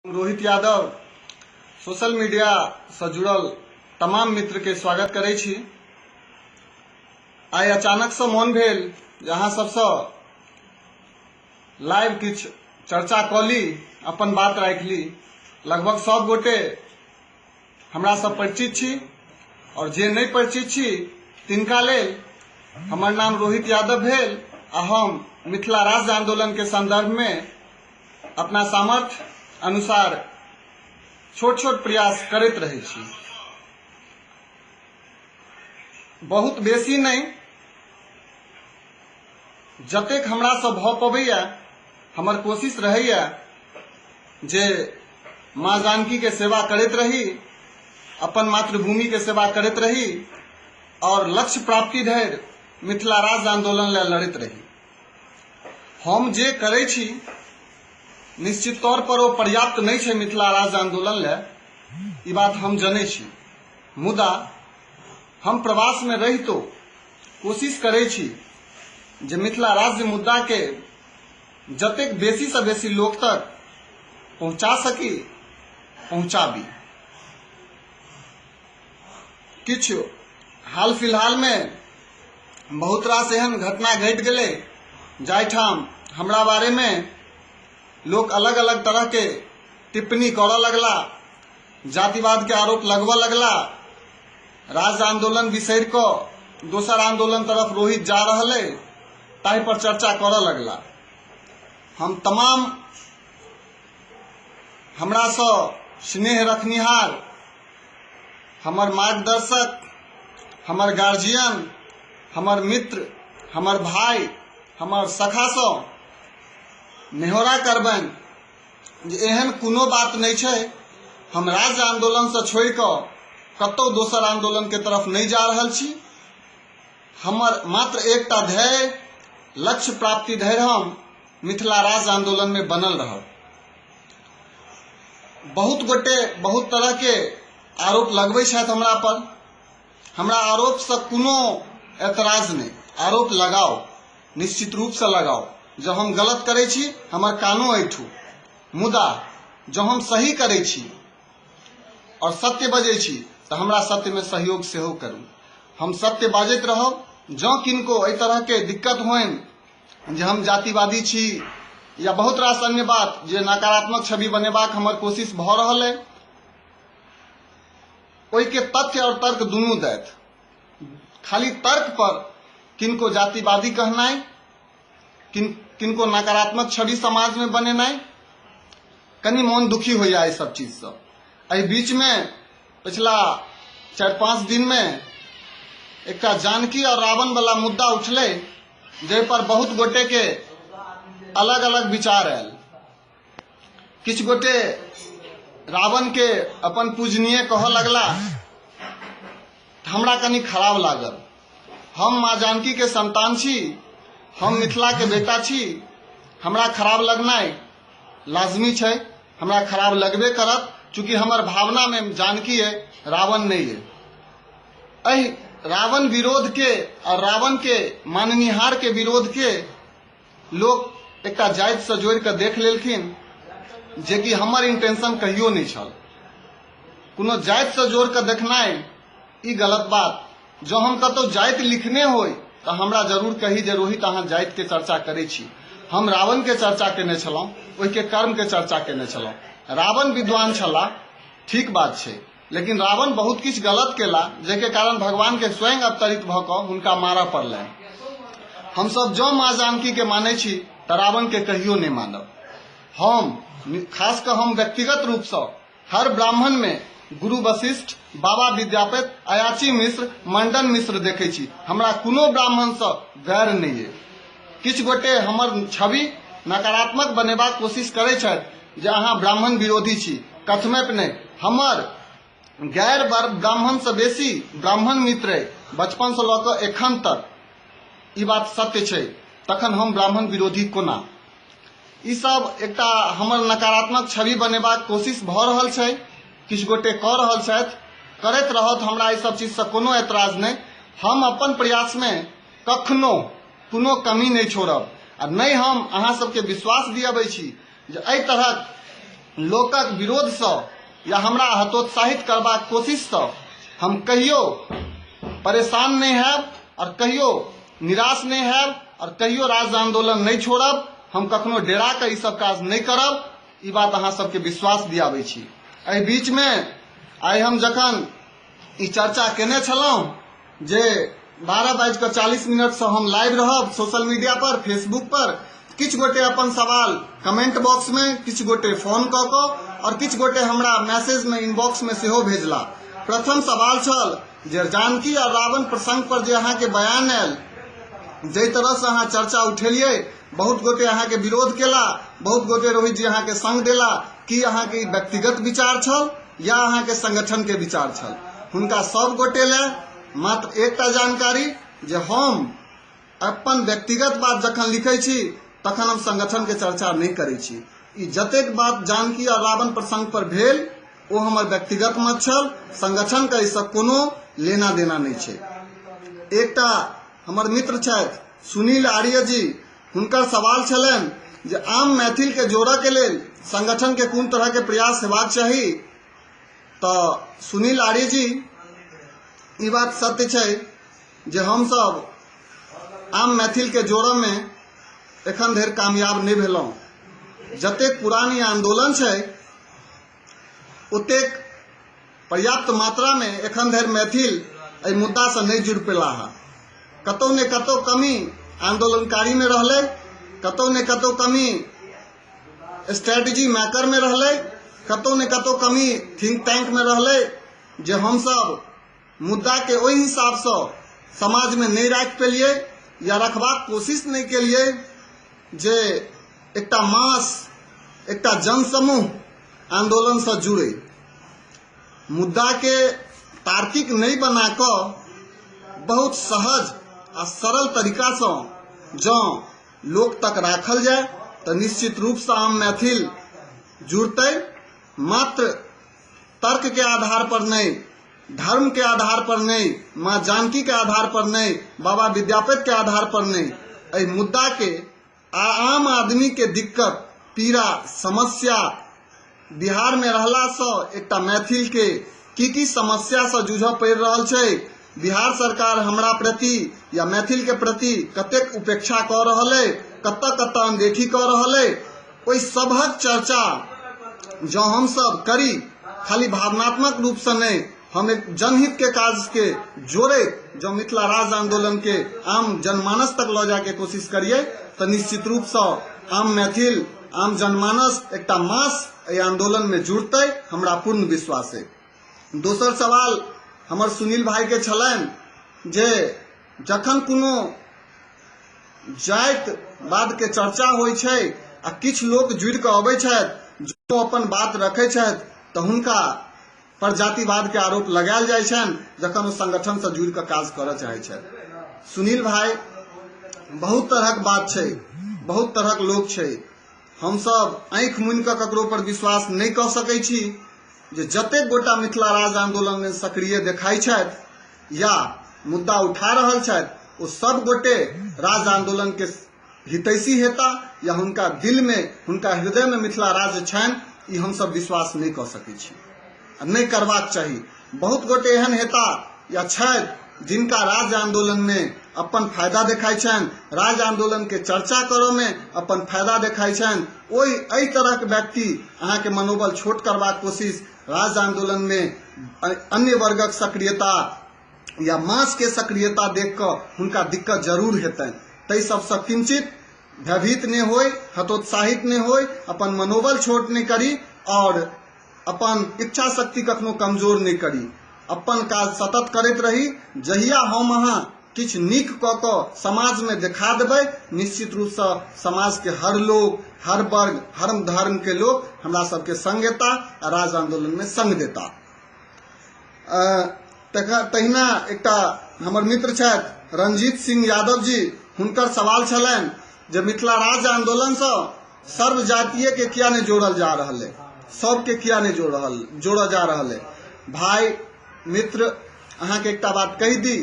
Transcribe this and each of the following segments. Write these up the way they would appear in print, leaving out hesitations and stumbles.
Rohit Yadav social media से जुड़ल तमाम मित्र के स्वागत करै छी। आइ अचानक से मन भेल जे अहाँ सबसँ लाइव किछु चर्चा कऽ ली, अपन बात राखि ली। लगभग सब गोटे हमरा सब परिचित छी और जे नहि परिचित छी तिनका लेल हमर नाम रोहित यादव भेल आ हम मिथिला राज्य आंदोलन के संदर्भ में अपना सामर्थ्य अनुसार छोट छोट प्रयास करैत रहै छी। बहुत बेसी नहि, जतेक हमरासँ भऽ पबैया हमर कोशिश रहैया जे माँ जानकीके सेवा करैत रही, अपन मातृभूमिके सेवा करैत रही और लक्ष्य प्राप्ति धरि मिथिला राज्य आंदोलन लए लड़ैत रही। हम जे करै छी निश्चित तौर पर ओ पर्याप्त नहि छै मिथिला राज्य आंदोलन लए, ई बात हम जनै छी, मुदा हम प्रवासमे रहितो कोशिश करै छी जे मिथिला राज्य मुद्दाके जतेक बेसीसँ बेसी लोक तक पहुँचा सकी पहुँचाबी। किछु हाल फिलहालमे बहुत रास एहन घटना घटि गेलै जाहिठाम हमरा बारेमे लोक अलग अलग तरहके टिप्पणी करऽ लगला, जातिवादके आरोप लगबऽ लगला, राज्य आंदोलन बिसरि कऽ दोसर आंदोलन तरफ रोहित जा रहल अइ ताहि पर चर्चा करऽ लगला। हम तमाम हमरासँ स्नेह रखनिहार हमर मार्गदर्शक, हमर गार्जियन, हमर मित्र, हमर भाई, हमर सखासँ नेहोरा करबनि जे एहन कोनो बात नहि छै, हम राज्य आन्दोलनसँ छोड़ि कऽ कतहु दोसर आन्दोलनके तरफ नहि जा रहल छी। हमर मात्र एकटा ध्येय, लक्ष्य प्राप्ति धरि हम मिथिला राज्य आन्दोलनमे बनल रहब। बहुत गोटे बहुत तरहके आरोप लगबै छथि हमरा पर। हमरा आरोपसँ कोनो एतराज नहि, आरोप लगाउ, निश्चित रूपसँ लगाउ। जँ हम गलत करै छी हमर कानो ऐठू, मुदा जँ हम सही करै छी और सत्य बजै छी तऽ हमरा सत्यमे सहयोग सेहो करू। हम सत्य बाजैत रहब। जँ किनको एहि तरहके दिक्कत होइन जे हम जातिवादी छी या बहुत रास अन्य बात जे नकारात्मक छवि बनेबाक हमर कोशिश भऽ रहल अइ, ओहिके तथ्य और तर्क दुनू दैथ। खाली तर्क पर किनको जातिवादी कहनाइ, किनको नकारात्मक छवि समाजमे बनेनाइ, कनि मोन दुखी होइया एहि सब चीजसँ। एहि बीचमे पिछला 4-5 दिनमे एकटा जानकी और रावण वाला मुद्दा उठलै, जाहि पर बहुत गोटे के अलग अलग विचार आयल। किछु गोटे रावण के अपन पूजनीय कहऽ लगला, हमरा कनि खराब लागल। हम माँ जानकी के संतान छी, हम मिथिला के बेटा छी, हमरा खराब लगनाइ लाजमी छै, हमरा खराब लगबे करत, चूँकि हमर भावना में जानकी है, रावण नहीं है। एहि रावण विरोध के और रावण के माननिहार के विरोध के लोक एकटा जाति से जोड़ि कऽ देख लेलखिन, जे कि हमर इंटेंशन कहियो नहि छल। कोनो जाति से जोड़ कऽ देखनाइ ई गलत बात। जँ हम कतहु जाति लिखने होइ तऽ हमरा जरूर कही जे रोहित अहाँ जाति के चर्चा करै छी। हम रावण के चर्चा केने छलहुँ, ओहिके कर्म के चर्चा केने छलहुँ। रावण विद्वान छलाह, ठीक बात छै, लेकिन रावण बहुत किछु गलत केला, जाहिके कारण भगवान के स्वयं अवतरित भऽ कऽ हुनका मारऽ पड़लनि। हमसभ जँ माँ जानकी के मानै छी तऽ रावण के कहियो नहि मानब। हम खास कऽ हम व्यक्तिगत रूपसँ हर ब्राह्मण में गुरु वशिष्ठ, बाबा विद्यापति, अयाची मिश्र, मंडन मिश्र देखै छी। हमरा कोनो ब्राह्मणसँ वैर नहि अइ। किछु गोटे हमर छवि नकारात्मक बनेबाक कोशिश करै छथि जे अहाँ ब्राह्मण विरोधी छी, कथमपि नहि। हमर गैर ब्राह्मणसँ बेसी ब्राह्मण मित्र अइ बचपनसँ लऽ कऽ एखन तक, ई बात सत्य छै। तखन हम ब्राह्मण विरोधी कोना? ई सब एकटा हमर नकारात्मक छवि बनेबाक कोशिश भऽ रहल छै, किछु गोटे कऽ रहल छथि, करैत रहत, हमरा एहि सब चीजसँ कोनो एतराज नहि। हम अपन प्रयासमे कखनो कोनो कमी नहि छोड़ब आ नहि हम अहाँ सबके विश्वास दिअबै छी जे एहि तरहक लोकक विरोधसँ या हमरा हतोत्साहित करबाक कोशिशसँ हम कहियो परेशान नहि हैब आओर कहियो निराश नहि हैब आओर कहियो राज्य आंदोलन नहि छोड़ब। हम कखनो डेरा कऽ ई सब काज नहि करब, ई बात अहाँ सबके विश्वास दियाबै छी। एहि बीचमे आइ हम जखन ई चर्चा केने छलहुँ जे 12:40 हम लाइव रहब सोशल मीडिया पर, फेसबुक पर, किछु गोटे अपन सवाल कमेंट बॉक्स में, किछु गोटे फोन कऽ कऽ और किछु गोटे हमरा मैसेज में इनबॉक्स में सेहो भेजला। प्रथम सवाल छल जे जानकी और रावण प्रसंग पर जे अहाँके बयान आयल, जाहि तरह से अहाँ चर्चा उठेलियै, बहुत गोटे अहाँके विरोध केला, बहुत गोटे रोहित जी अहाँके संग देला, की अहाँके ई व्यक्तिगत विचार छल या अहाँके संगठन के विचार छल? हुनका सब गोटे लए मात्र एकटा जानकारी जे हम अपन व्यक्तिगत बात जखन लिखै छी तखन हम संगठन के चर्चा नहि करै छी। ई जतेक बात जानकी आ रावण प्रसंग पर भेल ओ हमर व्यक्तिगत मत छल, संगठन के एहिसँ कोनो लेना देना नहि छै। एकटा हमर मित्र छथि सुनील आर्य जी, हुनकर सवाल छलनि जे आम मैथिल के जोड़ऽ के लेल संगठन के कोन तरह के प्रयास हेबाक चाही। तऽ सुनील आर्य जी, ई बात सत्य छै जे हमसब आम मैथिल के जोड़ऽ में एखन धरि कामयाब नहि भेलहुँ। जतेक पुरान ई आंदोलन छै ओतेक पर्याप्त मात्रा में एखन धरि मैथिल एहि मुद्दा से नहि जुड़ि पेला है। कतौ ने कतौ कमी आंदोलनकारी में रहलै, कतौ ने कतौ कमी स्ट्रेटजी मेकर में रहलै, कतौ ने कतौ कमी थिंक टैंक में रहलै जे हमसब मुद्दा के ओहि हिसाब से समाज में नहि राखि पेलियै या रखबाक कोशिश नहि केलियै जे एकटा मास, एकटा जनसमूह आंदोलन से जुड़े। मुद्दा के तार्किक नहि बना कऽ बहुत सहज आ सरल तरीका से जँ लोक तक राखल जाय तऽ निश्चित रूप से आम मैथिल जुड़तै। मात्र तर्क के आधार पर नहीं, धर्म के आधार पर नहीं, माँ जानकी के आधार पर नहीं, बाबा विद्यापति के आधार पर नहीं, एहि मुद्दा के आ आम आदमी के दिक्कत, पीड़ा, समस्या, बिहार में रहला से एकटा मैथिल के की की समस्या से जूझऽ पड़ि रहल छै, बिहार सरकार हमरा प्रति या मैथिल के प्रति कतेक उपेक्षा कऽ रहल अइ, कतऽ कतऽ अनदेखी कऽ रहल अइ, ओहि सबहक चर्चा जँ हमसब करी, खाली भावनात्मक रूप से नहि, हम एक जनहित के काज के जोड़ैत जँ मिथिला राज्य आंदोलन के आम जनमानस तक लऽ जायके कोशिश करियै तऽ निश्चित रूप से आम मैथिल, आम जनमानस, एकटा मास एहि आंदोलन में जुड़तै, हमरा पूर्ण विश्वास अइ। दोसर सवाल हमर सुनील भाई के छलनि जे जखन कोनो जातिवाद के चर्चा होइ छै आ किछु लोक जुड़ि कऽ अबै छथि, जो अपन बात रखै छथि तऽ हुनका पर जातिवाद के आरोप लगायल जाइ छनि जखन ओ संगठन से जुड़ि कऽ काज करऽ चाहै छथि। सुनील भाई, बहुत तरहक बात छै, बहुत तरहक लोक छै, हमसब आँखि मुनि कऽ ककरो पर विश्वास नहि कऽ सकै छी जे जतेक गोटा मिथिला राज्य आंदोलन में सक्रिय देखाइ छथि या मुद्दा उठा रहल छथि ओ सब गोटे राज्य आंदोलन के हितैषी हेता या हुनका दिल में, हुनका हृदय में मिथिला राज्य छनि, ई हमसब विश्वास नहि कऽ सकै छी आ नहि करबाक चाही। बहुत गोटे एहन हेता या छथि जिनका राज्य आंदोलन में अपन फायदा देखाइ छनि, राज्य आंदोलन के चर्चा करऽ में अपन फायदा देखाइ छनि, ओहि एहि तरहक व्यक्ति अहाँके मनोबल छोट करबाक कोशिश, राज्य आंदोलन में अन्य वर्गक सक्रियता या मास के सक्रियता देख कऽ हुनका दिक्कत जरूर हेतनि। ताहि सबसँ किंचित भयभीत नहि होइ, हतोत्साहित नहि होइ, अपन मनोबल छोट नहि करी और अपन इच्छा शक्ति कखनो कमजोर नहि करी, अपन काज सतत करैत रही। जहिया हम अहाँ किछु नीक कऽ कऽ समाजमे देखा देबै, निश्चित रूपसँ समाजके हर लोक, हर वर्ग, हर धर्मके लोक हमरा सबके संग एता आ राज आन्दोलनमे संग देता। तहिना एकटा हमर मित्र छथि रंजीत सिंह यादव जी, हुनकर सवाल छलनि जे मिथिला राज्य आन्दोलनसँ सर्वजातीय के किया नहि जोड़ल जा रहल है, सबके किया नहि जोड़ल जा रहल है। भाई मित्र, अहाँके एकटा बात कहि दी,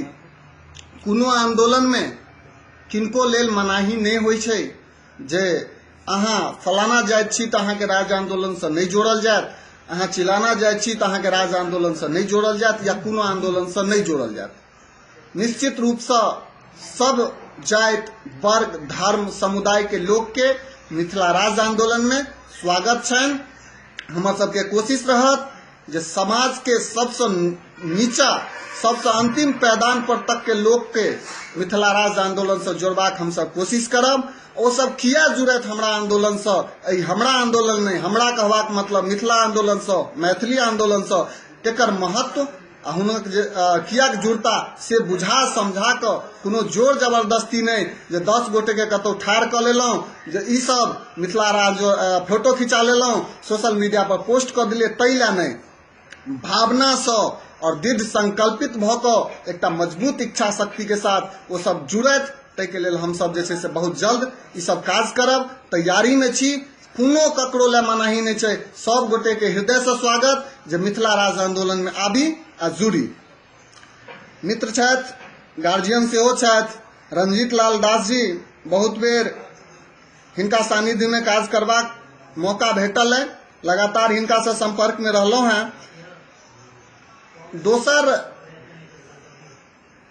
कोनो आन्दोलनमे किनको लेल मनाही नहि होइ छै जे अहाँ फलाना जाति छी तऽ अहाँके राज्य आन्दोलनसँ नहि जोड़ल जायत, अहाँ चिलाना जाति छी तऽ अहाँके राज्य आन्दोलनसँ नहि जोड़ल जायत या कोनो आन्दोलनसँ नहि जोड़ल जायत। निश्चित रूपसँ सब जाति, वर्ग, धर्म, समुदायके लोकके मिथिला राज्य आन्दोलनमे स्वागत छनि। हमर सबके कोशिश रहत जे समाजके सबसँ नीचा, सबसँ अंतिम पैदान पर तक के लोकके मिथिला राज्य आन्दोलनसँ जोड़बाक हमसब कोशिश करब। ओ सब किया जुड़त हमरा आन्दोलनसँ, एहि हमरा आन्दोलन नहि, हमरा कहबाक मतलब मिथिला आन्दोलनसँ, मैथिली आन्दोलनसँ, तेकर महत्व आ हुनक जे कियाक जुड़ता से बुझा समझा कऽ, कोनो जोर जबरदस्ती नहि जे 10 गोटेके कतहु ठाढ़ कऽ लेलहुँ जे ई सब मिथिला राज्य, फोटो खिंचा लेलहुँ, सोशल मीडिया पर पोस्ट कऽ देलियै, ताहि लए नहि। भावनासँ आओर दृढ़ संकल्पित भऽ कऽ एकटा मजबूत इच्छा शक्तिके साथ ओ सब जुड़थि, ताहिके लेल हमसब जे छै से बहुत जल्द ई सब काज करब, तैयारीमे छी। कोनो ककरो लए मनाही नहि छै, सब गोटेके हृदयसँ स्वागत जे मिथिला राज्य आन्दोलनमे आबी आ जुड़ी। मित्र छथि, गार्जियन सेहो छथि रंजीत लाल दास जी, बहुत बेर हिनका सानिध्यमे काज करबाक मौका भेटल है, लगातार हिनकासँ सम्पर्कमे रहलहुँ हेँ। दोसर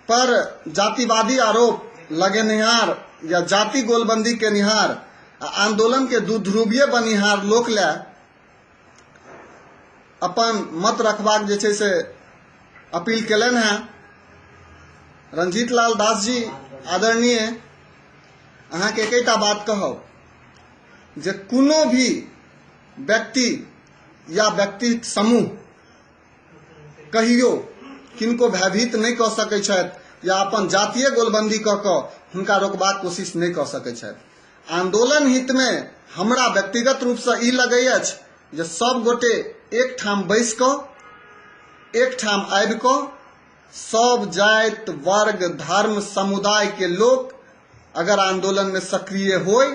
पर जातिवादी आरोप लगेनिहार या जाति गोलबंदी केनिहार आ आंदोलन के दुध्रुवीय बनिहार लोक लए अपन मत रखबाक जे छै से अपील केलनि हेँ। रंजीत लाल दास जी आदरणीय, अहाँके एकेटा बात कहब जे कोनो भी व्यक्ति या व्यक्तिक समूह कहियो किनको भयभीत नहि कऽ सकैत छथि या अपन जातीय गोलबंदी कऽ कऽ हुनका रोकबाक कोशिश नहि कऽ सकैत छथि। आंदोलन हितमे हमरा व्यक्तिगत रूपसँ ई लगै अछि जे सब गोटे एकठाम बैस कऽ, एकठाम आबि कऽ सब जाति, वर्ग, धर्म, समुदायके लोक अगर आंदोलनमे सक्रिय होय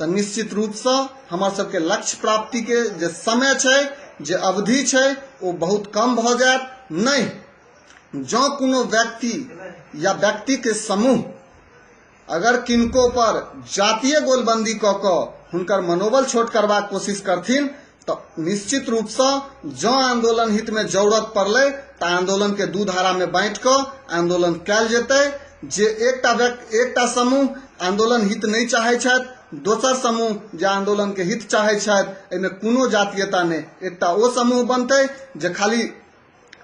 तऽ निश्चित रूपसँ हमर सबके लक्ष्य प्राप्तिके जे समय छै, जे अवधि छै, ओ बहुत कम भऽ जायत। नहि जँ कोनो व्यक्ति या व्यक्तिके समूह अगर किनको पर जातीय गोलबंदी कऽ कऽ हुनकर मनोबल छोट करबाक कोशिश करथिन तऽ निश्चित रूपसँ जँ आंदोलन हितमे जरूरत पड़लै तऽ आंदोलनके दू धारामे बाँटि कऽ आंदोलन कयल जेतै। जे एकटा व्यक्ति, एकटा समूह आंदोलन हित नहि चाहै छथि, दोसर समूह जे आंदोलनके हित चाहै छथि, एहिमे कोनो जातीयता नहि, एकटा ओ समूह बनतै जे खाली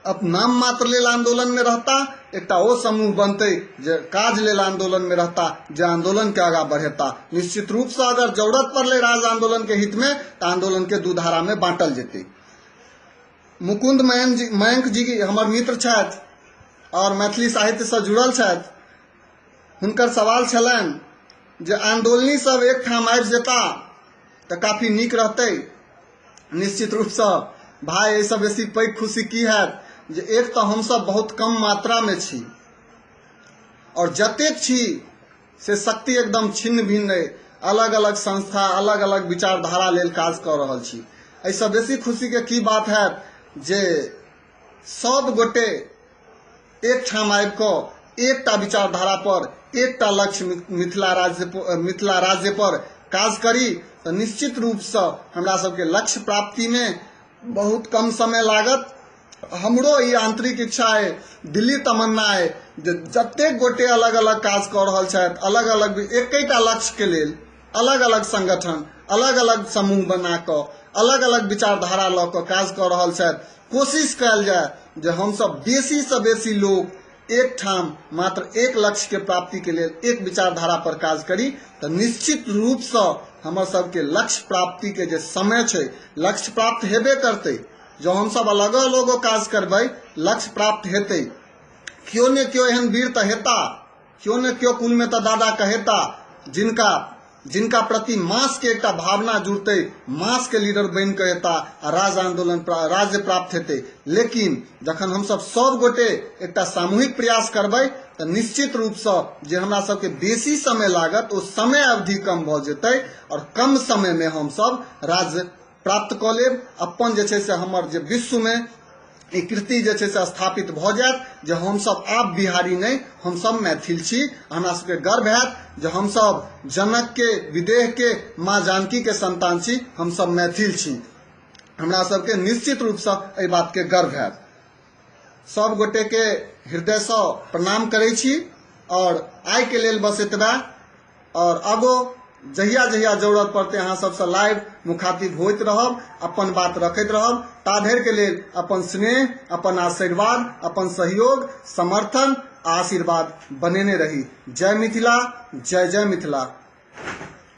नाम मात्र लेल आंदोलनमे रहता, एकटा ओ समूह बनतै जे काज लेल आंदोलनमे रहता, जे आंदोलनके आगाँ बढ़ेता। निश्चित रूपसँ अगर जरूरत पड़लै राज आंदोलनके हितमे तऽ आंदोलनके दू धारामे बाँटल जेतै। मुकुंद मयंक जी, मयंक जी हमर मित्र छथि आओर मैथिली साहित्यसँ जुड़ल छथि। हुनकर सवाल छलनि जे आंदोलनी सब एकठाम आबि जेता तऽ काफी नीक रहतै। निश्चित रूपसँ भाय, एहिसँ बेसी पैघ खुशी की हैत जे एक तऽ हमसभ बहुत कम मात्रामे छी आओर जतेक छी से शक्ति एकदम छिन्न भिन्न अइ, अलग अलग संस्था, अलग अलग विचारधारा लेल काज कऽ रहल छी। एहिसँ बेसी खुशीके की बात हैत जे सब गोटे एकठाम आबि कऽ एकटा विचारधारा पर, एकटा लक्ष्य मिथिला राज्य, मिथिला राज्य पर काज करी तऽ निश्चित रूपसँ हमरा सबके लक्ष्य प्राप्तिमे बहुत कम समय लागत। हमरो ई आंतरिक इच्छा अइ, दिली तमन्ना अइ जे जतेक गोटे अलग अलग काज कऽ रहल छथि, अलग अलग एकेटा लक्ष्यके लेल अलग अलग संगठन, अलग अलग समूह बना कऽ, अलग अलग विचारधारा लऽ कऽ काज कऽ रहल छथि, कोशिश कयल जाय जे हमसब बेसीसँ बेसी लोक एकठाम मात्र एक लक्ष्यके प्राप्तिके लेल एक विचारधारा पर काज करी तऽ निश्चित रूपसँ हमर सबके लक्ष्य प्राप्तिके जे समय छै, लक्ष्य प्राप्त हेबे करतै। जँ हमसब अलगो अलगो काज करबै, लक्ष्य प्राप्त हेतै। केओ ने केओ एहन वीर तऽ हेता, केओ ने केओ कुलमे तऽ दादा कहेता, जिनका जिनका प्रति मासके एकटा भावना जुड़तै, मासके लीडर बनि कऽ एता आ राज आंदोलन राज्य प्राप्त हेतै। लेकिन जखन हमसब सब गोटे एकटा सामूहिक प्रयास करबै तऽ निश्चित रूपसँ जे हमरा सबके बेसी समय लागत ओ समय अवधि कम भऽ जेतै आओर कम समयमे हमसब राज्य प्राप्त कऽ लेब। अपन जे छै से हमर जे विश्वमे ई कृति जे छै से स्थापित भऽ जायत जे हमसभ आब बिहारी नहि, हमसभ मैथिल छी। हमरा सबके गर्व हैत जे हमसभ जनकके, विदेहके, माँ जानकीके संतान छी, हमसभ मैथिल छी। हमरा सबके निश्चित रूपसँ एहि बातके गर्व हैत। सब गोटेके हृदयसँ प्रणाम करै छी आओर आइके लेल बस एतबा। आओर आगो जहिया जहिया जरूरत पड़तै अहाँ सबसँ लाइव मुखातिब होइत रहब, अपन बात रखैत रहब। ताधरि के लेल अपन स्नेह, अपन आशीर्वाद, अपन सहयोग, समर्थन आ आशीर्वाद बनेने रही। जय मिथिला, जय जय मिथिला।